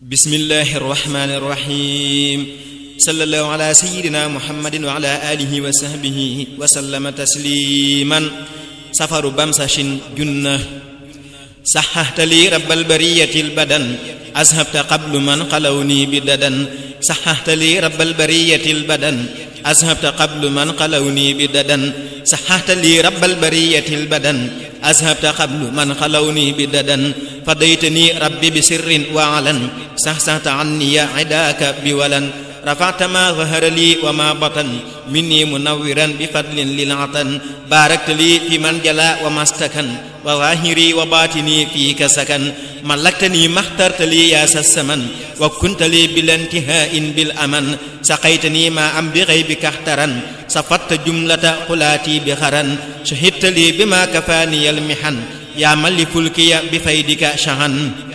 bismillahir rahmanir rahim sallallahu ala sayyidina muhammadin wa ala alihi wa sahbihi wa sallama tasliman safaru bamsashin junna sahhahta li rabbal bariyatil badan azhabta qablu man qalawni bidadan sahhahta li rabbal bariyatil badan azhabta qablu man qalawni bidadan sahhahta li rabbal bariyatil badan azhabta qablu man qalawni bidadan fadaytani rabbi bisirrin wa alan sahsahta anni ya idaka biwalan rafa'ta ma zahara li wa ma batan minni munawwiran bifadlin lil atan barakta li fi man jala wa mastakan wa zahiri wa batini fika sakan malaktani mahtarta li ya sasaman wa kunta li bil intiha'in bil aman saqaytani ma am bi ghaibika ihtaran safatta jumlata qulati bi kharan shahidta li bima kafani al mihan ya malikul kiya bi faydika shahan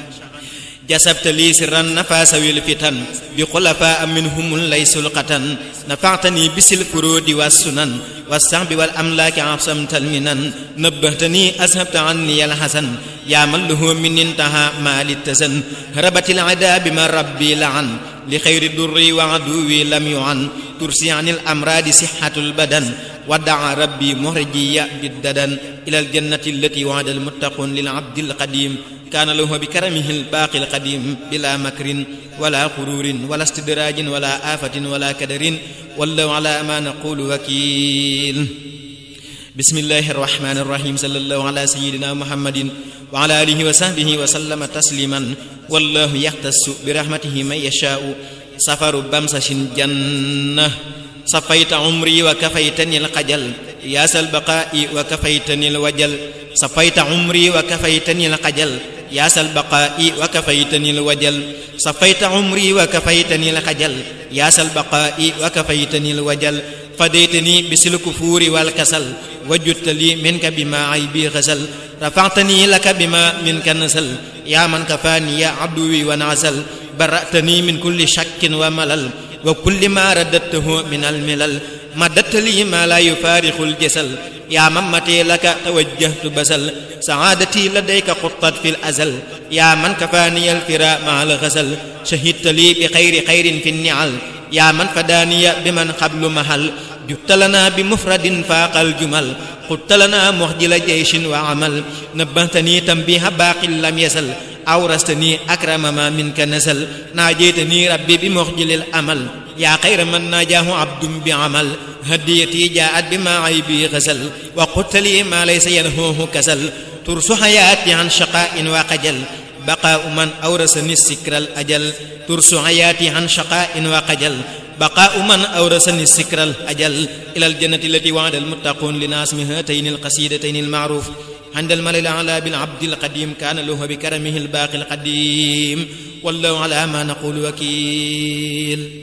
jasabta li sirran nafasa wil fitan bi khulafa minhum laysul qatan nafa'tani bisil furudi was sunan was sahbi wal amlaki afsamtal minan nabbahtani azhabta anni al hasan ya man lahu min intaha malit tazan harabatil ada bima rabbi la'an li khairi durri wa aduwi lam yu'an tursi anil amradi sihhatul badan wada'a rabbi muhrijiya biddadan ila al jannati allati wa'ada al muttaqun lil abdil qadim كان له بكرمه الباقي القديم بلا مكر ولا غرور ولا استدراج ولا آفة ولا كدر والله على ما نقول وكيل بسم الله الرحمن الرحيم صلى الله على سيدنا محمد وعلى آله وصحبه وسلم تسليما والله يختص برحمته من يشاء سفر بمسش جنة صفيت عمري وكفيتني القجل يا البقاء وكفيتني الوجل صفيت عمري وكفيتني القجل يا البقاء وكفيتني الوجل صفيت عمري وكفيتني الخجل يا البقاء وكفيتني الوجل فديتني بسل الكفور والكسل وجدت لي منك بما عيبي غسل رفعتني لك بما منك نسل يا من كفاني يا عدوي ونعسل برأتني من كل شك وملل وكل ما رددته من الملل مددت لي ما لا يفارق الجسل يا من متي لك توجهت بسل سعادتي لديك قطت في الأزل يا من كفاني الفراء مع الغزل شهدت لي بخير خير في النعل يا من فداني بمن قبل محل جبت لنا بمفرد فاق الجمل قلت لنا مخجل جيش وعمل نبهتني تنبيه باق لم يزل أورثتني أكرم ما منك نزل ناجيتني ربي بمخجل الأمل يا خير من ناجاه عبد بعمل هديتي جاءت بما عيبي غزل وقلت لي ما ليس ينهوه كسل ترس حياتي عن شقاء وقجل بقاء من أورثني السكر الأجل ترس حياتي عن شقاء وقجل بقاء من أورثني السكر الأجل إلى الجنة التي وعد المتقون لناس من هاتين القصيدتين المعروف عند الملأ الأعلى بالعبد القديم كان له بكرمه الباقي القديم والله على ما نقول وكيل